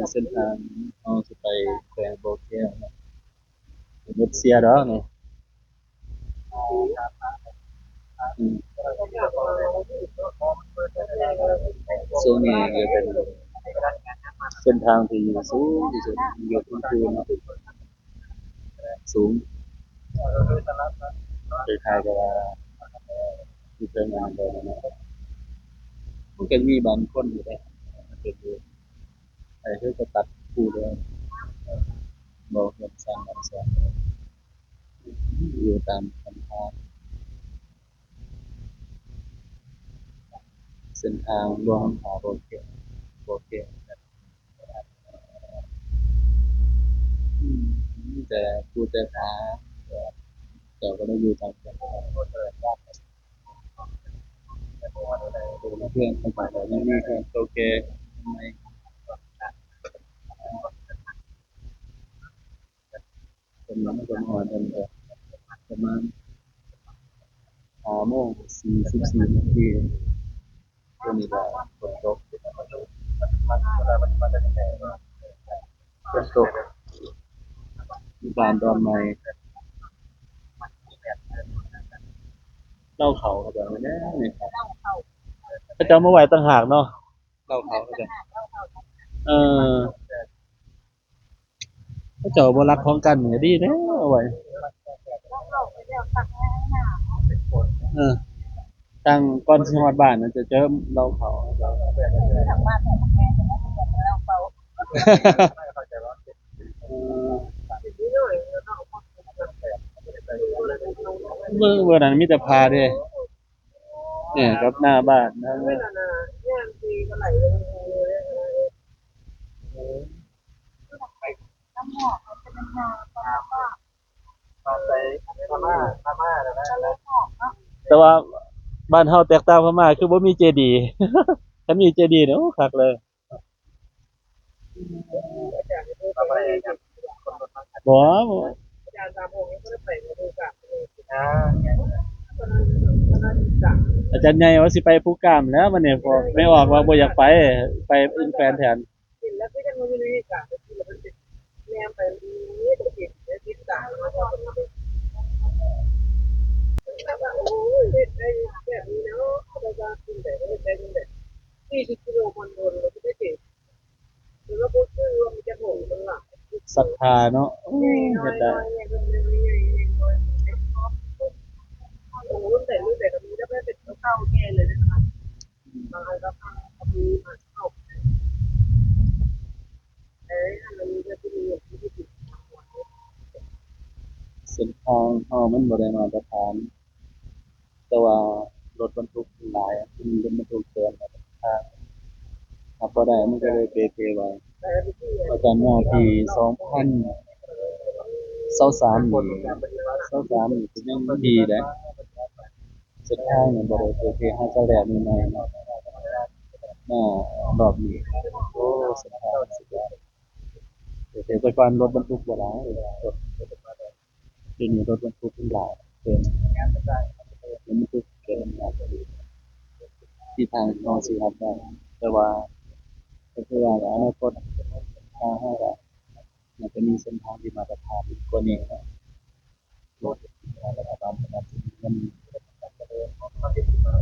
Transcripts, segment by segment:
ເສັ້ນທາງເຮົາຊິໄປແຂວງບໍ່ແກ້ວເນາະ ລົດເສຍດອກນີ້. ອືມ ຊ່ວງນີ້ກໍເປັນເສັ້ນທາງທີ່ສູງທີ່ສຸດ ຢູ່ເທິງພູເນາະ ສູງ ຄ້າຍໆກັບວ່າຢູ່ເທິງອັນນັ້ນເລີຍເນາະ. ມັນກໍມີບາງຄົນຢູ່ເດ້ ມັນເປັນຢູ່ ໄປຄືກະຕັດຄູ່ເດີ ບໍ່ເຮືອນຊານບ້ານຊ່ອງ ຢູ່ຕາມຄຳທາງ ເສັ້ນທາງບໍ່ຫາບໍ່ແກ້ວ ບໍ່ແກ້ວ ອືມ ມີແຕ່ພູແຕ່ຜາ ເຈົ້າກໍໄດ້ຢູ່ຕາມ ເພື່ອນເຂົາເຈົ້າກໍຍັງມີເຮືອນເກົ່າແກ່ໃໝ່ ເພິ່ນຍັງບໍ່ຮອດເດີ ປະມານຫ້າໂມງສີ່ສິບສີ່ນາທີ. ຊ່ວງນີ້ກໍຝົນຕົກ ຝົນຕົກ ຢູ່ບ້ານດອນໃໝ່ ເລົ້າເຂົ້າເຂົາເຈົ້າແນ່ນີ້ ເຂົາເຈົ້າມາໄວ້ຕ່າງຫາກເນາະ ເລົ້າເຂົ້າເຂົາເຈົ້າ ເອີ ເຂົາເຈົ້າບໍ່ລັກຂອງກັນນີ້ ດີແລ້ວເອົາໄວ້ ເອີ ຕັ້ງກ່ອນຊິຮອດບ້ານນະ ຈະເຈີເຫຼົ້າເຂົ້າ ເອີ ເບິ່ງ ເບິ່ງນັ້ນມີແຕ່ຜາເດ້ ແໜ້ກັບໜ້າບ້ານນະ ແຕ່ວ່າບ້ານເຮົາແຕກຕ່າງພະມ້າ ຄືບໍ່ມີເຈດີ ຄັນມີເຈດີນີ້ ໂອ້ ຄັກເລີຍ. ບໍ່ ອາຈານໃຫຍ່ວ່າຊິໄປພູກາມແລ້ວ ບັດນີ້ແມ່ອອກວ່າບໍ່ຢາກໄປ ໄປອິນແຄວນແທນ. ເຫັນແລ້ວຄືຍັງບໍ່ຢູ່ໃນເຫດການ ແຕ່ກິນແລ້ວມັນເປັນ ແນມໄປ ມັນມີແຕ່ເຫັນແຕ່ຕິດຕາມ ແບບວ່າ ໂອ້ຍ ເຮັດໄດ້ແບບນີ້ເນາະ ແບບວ່າກິນໄດ້ ເຮັດໄດ້ ເຮັດໄດ້ ສີ່ສິບກິໂລ ມັນໂດນ ແລ້ວຊິໄດ້ເຈ ແຕ່ວ່າບໍ່ຊື້ວ່າມັນຈະໂຫດ ມັນຫຼາຍ ສັດທາເນາະ ໂອ້ຍ ເຮັດໄດ້ ໂອ້ ລຸ້ນໃດລຸ້ນໃດກໍມີ ແລ້ວເປັນເກົ່າແກ່ເລີຍນະ. ເສັ້ນທາງເຮົາມັນບໍ່ໄດ້ມາດຕະຖານ ແຕ່ວ່າລົດບັນທຸກຫຼາຍ ມີລົດບັນທຸກເກີນມາດຕະຖານ ຮັບບໍ່ໄດ້ ມັນກໍເລີຍເປເປໄວ້. ອາຈານວ່າປີສອງພັນຊາວສາມນີ້ ຊາວສາມນີ້ກໍຍັງດີແຫຼະ. ເສັ້ນທາງນີ້ບໍ່ໄດ້ໂອເຄ ຫາກະແລ່ວໃໝ່ໆ ມາຮອບນີ້ ໂອ້ ເສັ້ນທາງສຸດຍອດ. ໂອເຄ ແຕ່ກ່ອນລົດບັນທຸກບໍ່ຫຼາຍ ລົດ ດຽວນີ້ລົດບັນທຸກມັນຫຼາຍເກີນ ລົດບັນທຸກເກີນ ທີ່ທາງເຮົາຊິຮັບໄດ້ ແຕ່ວ່າກໍຄືວ່າອະນາຄົດທາງເຮົາກໍ ມັນຈະມີເສັ້ນທາງທີ່ມາດຕະຖານກວ່ານີ້ເນາະ ລັດຖະບານກໍໜ້າຈະມີເງິນ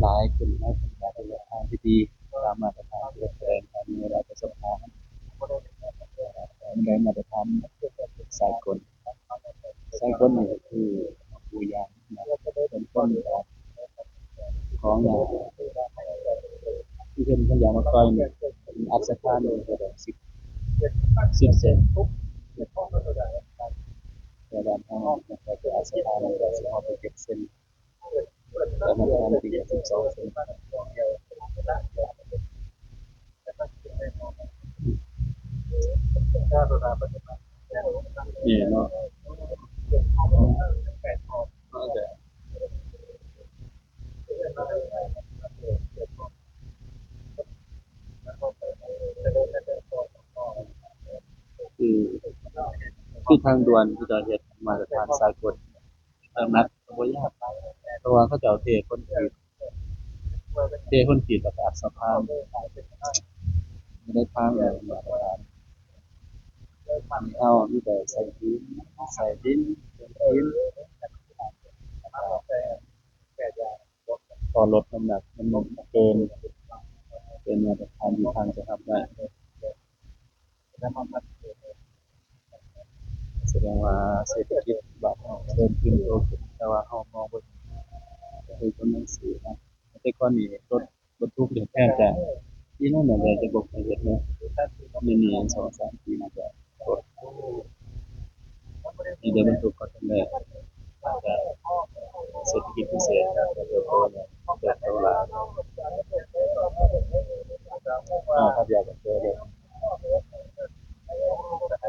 ຫຼາຍຂຶ້ນ ໃຫ້ເປັນການເດີນທາງທີ່ດີຕາມມາດຕະຖານທີ່ເພິ່ນສະແດງອອກໃນລາຊະສະພາ ໃຫ້ມັນໄດ້ມາດຕະຖານສາກົນ. ສາກົນນີ້ກໍຄືຕົວຢ່າງ ເປັນຕົ້ນແບບຂອງ ທີ່ເພິ່ນ ເພິ່ນຢາກມາປ່ອຍນີ້ ອັດສະພານນີ້ກໍໄດ້ສິບ ສິບເຊັນ ແຕ່ບ້ານເຮົາກໍໄດ້ອັດສະພານກໍຊິຮອດເຈັດເຊັນ ແຕ່ມັນທານທີ່ສິບສອງເຊັນ ນີ້ເນາະ ຄື ຄືທາງດ່ວນທີ່ເຈົ້າເຮັດມາດຕະຖານສາກົນ ທາງລັດກໍບໍ່ຍາກ ເພາະວ່າເຂົາເຈົ້າເທຄອນກຣີດ ເທຄອນກຣີດແລ້ວກໍອັດສະພານ ບໍ່ໄດ້ທາງແບບມາດຕະຖານ. ອັນນີ້ເຮົາມີແຕ່ໃສ່ດິນ ໃສ່ດິນ ເຕີມດິນ ເພາະລົດນ້ຳໜັກມັນເກີນ ເກີນມາດຕະຖານທີ່ທາງຈະຮັບໄດ້. ສະແດງວ່າເສດຖະກິດບ້ານເຮົາຈະເລີ່ມຟື້ນໂຕຂຶ້ນ ແຕ່ວ່າເຮົາມອງບໍ່ເຫັນ ຄືກຳລັງຊື້ນະ. ແຕ່ກ່ອນນີ້ລົດບັນທຸກນີ້ແທບຈະ ທີ່ນັ້ນນະ ແຕ່ຈະບໍ່ຄ່ອຍເຮັດເນາະ ດຽວນີ້ສອງສາມປີນີ້ຈະລົດ ມີແຕ່ບັນທຸກຄອນເທນເນີ ອາດຈະເສດຖະກິດພິເສດ ອາດຈະເຕີບໂຕ ເຕີບໂຕຫຼາຍ ເຮົາພັດຢາກເຕີບໂຕເລີຍ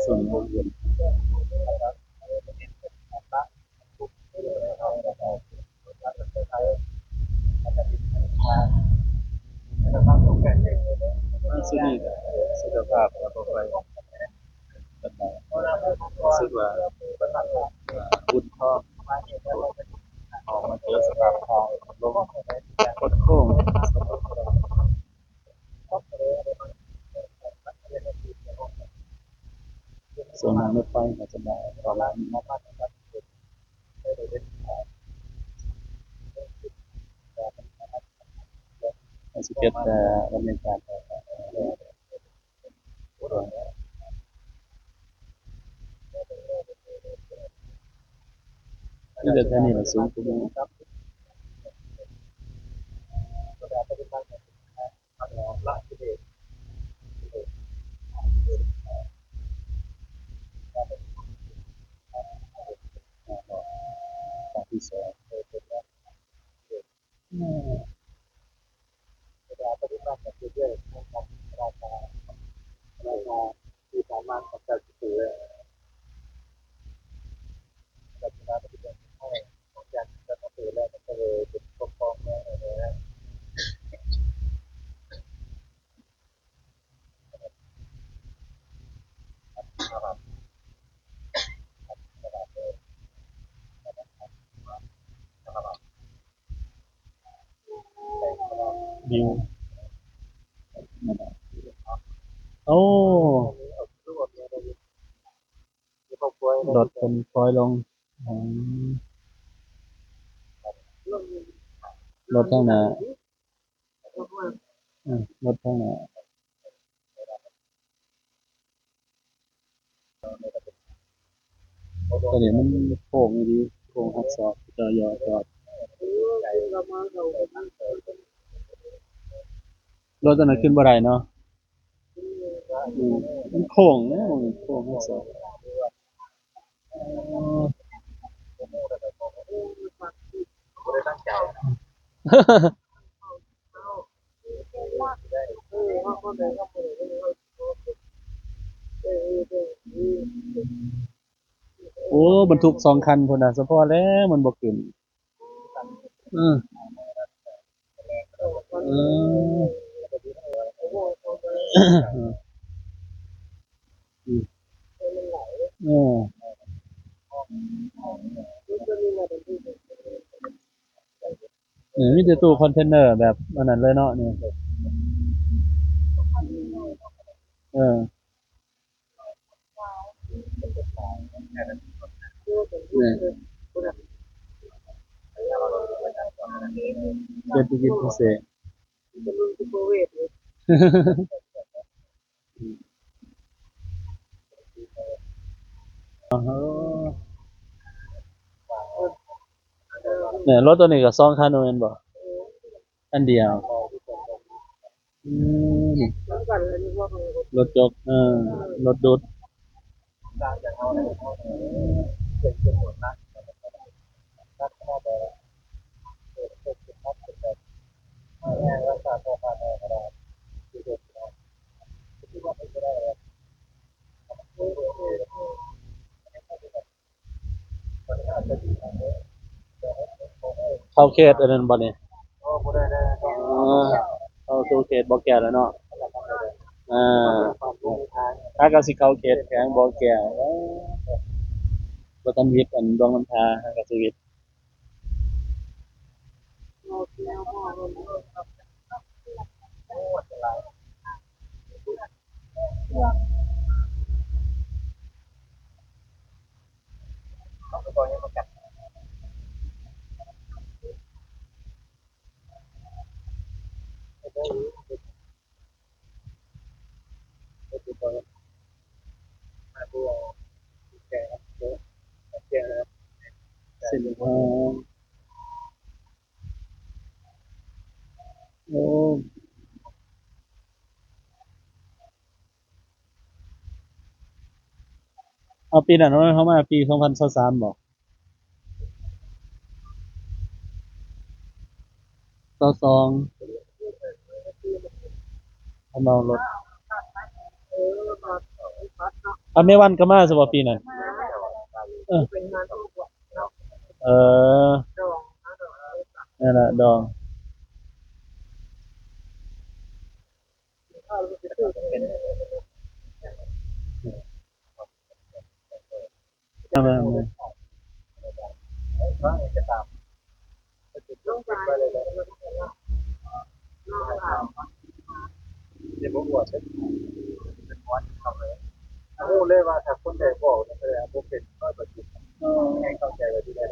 ຊຸມໂຮງຮຽນ. ມາຊຸດນີ້ກະສຸຂະພາບກະບໍ່ຄ່ອຍປານໃດ ຮູ້ສຶກວ່າ ອາ ອຸ່ນທ້ອງ ອອກມາເຈີສະພາບທາງລົມຄົດໂຄ້ງ. ສ່ວນທາງລົດໄຟກໍຈະໄດ້ປະມານນີ້. ເຮົາຊິເກັບແຕ່ບັນຍາກາດ ມີແຕ່ແຖວນີ້ລະສູງກວ່າໝູ່. ໂອ້ ລົດເພິ່ນຖອຍລົງ. ອືມ ລົດທາງໜ້າ ອາ ລົດທາງໜ້າ ໂຕນີ້ມັນໂຄ້ງອີ່ຫຼີ ໂຄ້ງຫັກສອກ ເຈົ້າຢ່າຈອດ ລົດອັນນັ້ນຂຶ້ນບໍ່ໄດ້ເນາະ. ອືມ ມັນໂຄ້ງເດ້ ໂຄ້ງທັງສອງ. ໂອ້ ບັນທຸກສອງຄັນພຸ້ນນະ ສະເພາະແລ້ວມັນບໍ່ຂຶ້ນ. ເອີ ເອີ ອືມ ເອີ ເອີ ມີແຕ່ຕູ້ຄອນເທນເນີແບບອັນນັ້ນເລີຍເນາະນີ້. ເອີ ນີ້ ເສດຖະກິດພິເສດ ແມ່ນ ລົດໂຕນີ້ກໍສອງຄັນແມ່ນບໍ່? ອັນດຽວ ອືມ ລົດຈົກ ເອີ ລົດດຸດ. ເຂົ້າເຂດອັນນັ້ນບໍ່ນີ້? ເອີ ເຂົ້າສູ່ເຂດບໍ່ແກ້ວແລ້ວເນາະ. ເອີ ຫາກະຊິເຂົ້າເຂດແຂວງບໍ່ແກ້ວ. ບໍ່ທັນວິດອັນດວງນ້ຳທາ ຫາກະຊິວິດ. ໂອ້ ຫຼາຍ. ອໍ ໂອ້ ເອົາ ປີນັ້ນເຮົາ ເຮົາມາປີສອງພັນຊາວສາມບໍ? ຊາວສອງ ເອົາເມົາລົດ ເອົາ ແມ່ວັນກໍມາຊະບໍປີນັ້ນ? ເອີ ເອີ ນັ້ນລະດອງ. ຮູ້ເລີຍວ່າຖ້າຄົນໃດບອກນີ້ ສະແດງວ່າບໍ່ເປັນຮ້ອຍເປີເຊັນ ໃຫ້ເຂົ້າໃຈວ່າຊິໄດ້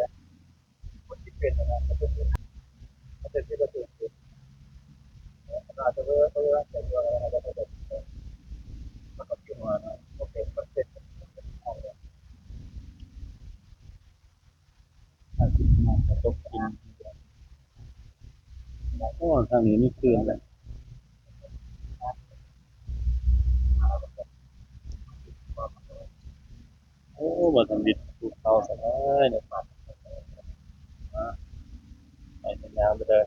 ໂອ້ ທາງນີ້ມີຄື້ນແລ້ວ. ໂອ້ ບໍ່ທັນບິດພູເຂົາຊະເລີຍເນາະ ໄປຍາວໆເດີ.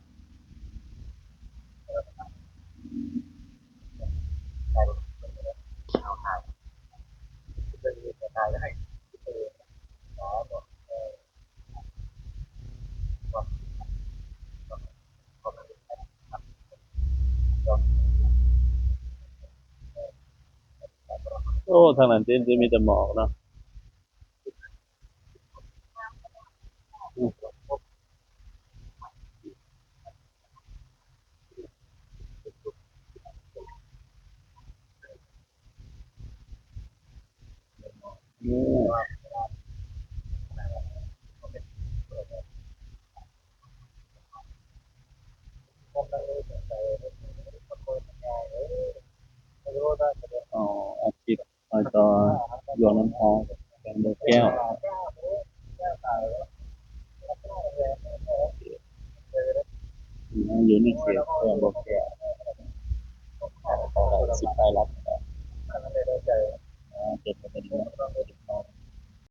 ໂອ້ ທາງນັ້ນເຕັມ ຈະມີແຕ່ໝອກເນາະ. ອໍ ອາທິດ ຮອຍຕໍ່ ຫຼວງນ້ຳທາ ແຂວງບໍ່ແກ້ວ ຢູ່ໃນເຂດແຂວງບໍ່ແກ້ວ ຊິໄປລັດ